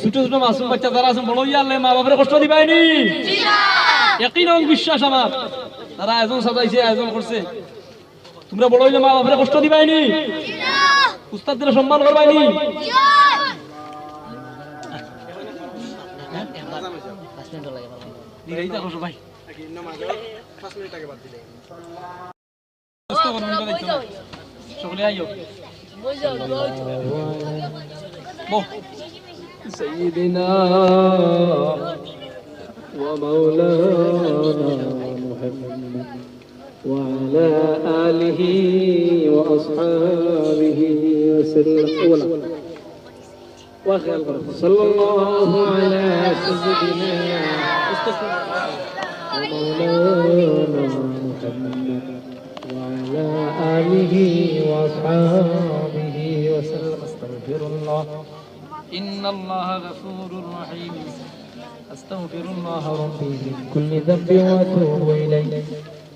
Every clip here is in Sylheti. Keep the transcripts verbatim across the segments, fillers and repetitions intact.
ছোট ছোট মাসুম বাচ্চা যারা আছইন, বড় অইয়া আল্লায় মা বাপরে কষ্ট দিবায়নি? ইয়াকিন এবং বিশ্বাস আমার। তারা আয়োজন সাজাইছে, আয়োজন করছে, তুমরা বড় অইলে মা বাপরে কষ্ট দিবায়নি? উস্তাদরে সম্মান করবায়নি? নিরাই থাকো সবাই। কষ্ট করবেন না, দেখতে না। সকলে আইও। বউ। سيدنا ومولانا محمد وعلى آله وأصحابه وسلم. وخير. صلى الله على سيدنا ومولانا محمد وعلى آله وأصحابه وسلم. أستغفر الله. إن الله غفور رحيم. أستغفر الله ربي من كل ذنب وأتوب إليه.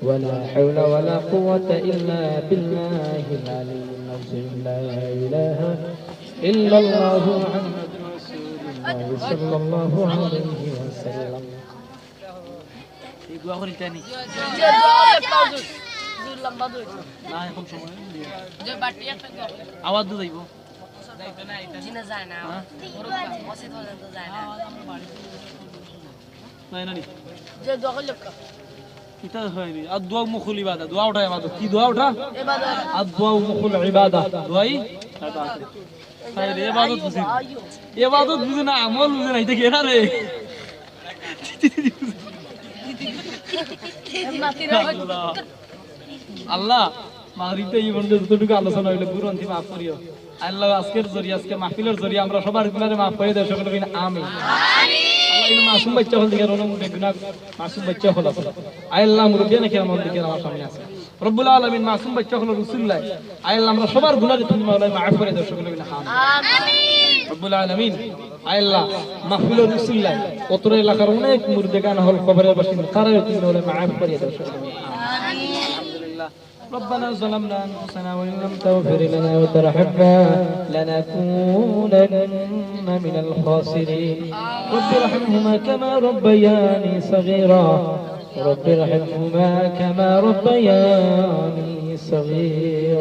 ولا حول ولا قوة إلا بالله العلي العظيم. لا إله إلا الله محمد رسول الله صلى الله عليه وسلم. এই দোয়া করি তানি। যে দোয়া একটা হুজুর। হুজুর লম্বা দোয়া। না, এখন সময় নেই। যে বাটি একটা দোয়া। আওয়াজ তো যাইবো। জি না, যায় না। হ্যাঁ? মসজিদ পর্যন্ত যায় না। নাই না নি? যে দোয়া করলে কা? ইটা হয়নি। আর দোয়া মুখুল ইবাদত। দোয়া উঠা ইবাদত। কি দোয়া উঠা? ইবাদত। আর দোয়া মুখুল ইবাদত। দোয়াই ইবাদত। হায় রে, ইবাদত বুঝে না। ইবাদত বুঝে না, আমল বুঝে না। ইটা কি না রে? আল্লাহ। আল্লাহ, মাহফিলটা এই পর্যন্ত যতটুকু আলোচনা অইলো, ভুল-ভ্রান্তি মাফ করিও। আল্লাহ, আজকের জরিয়া, আজকে মাহফিলর জরিয়া আমরা সবার গুনারে মাফ করি দেও, সকলে কইন আমিন। আল্লাহ, এই মাসুম বাচ্চা অকল দিকে রোনো মুখে গুনা, মাসুম বাচ্চা অকল আছে। আয় আল্লাহ, মুরব্বিয়ানে কেরাম অকল দিকে আমার সামনে আছে। রব্বুল আলামিন, মাসুম বাচ্চা অকলর উসিলায়, আয় আল্লাহ, আমরা সবার গুনারে তুমি মাওলায় মাফ করি দেও, সকলে কইন আমিন। রব্বুল আলামিন, আয় আল্লাহ, মাহফিলর উসিলায় অত্র এলাকার অনেক মুর্দেগান অকল, কবরের বাসিন্দা, তারারে তুমি মাওলায় মাফ করি দেও, সকলে কইন আমিন। আলহামদুলিল্লাহ। ربنا ظلمنا أنفسنا وإن لم تغفر لنا وترحمنا لنكونن من الخاسرين. رب ارحمهما كما ربياني صغيرا. رب ارحمهما كما ربياني صغيرا.